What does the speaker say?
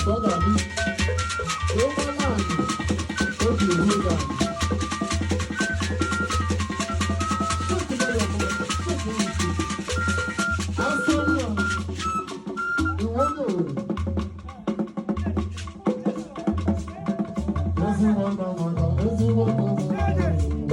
Ka ọ ga-adị ịgbala anyị obi ruo gị anyị. Asọ nwa iwu onye Owerri. Ezigbo nna maka ezigbo nna maka.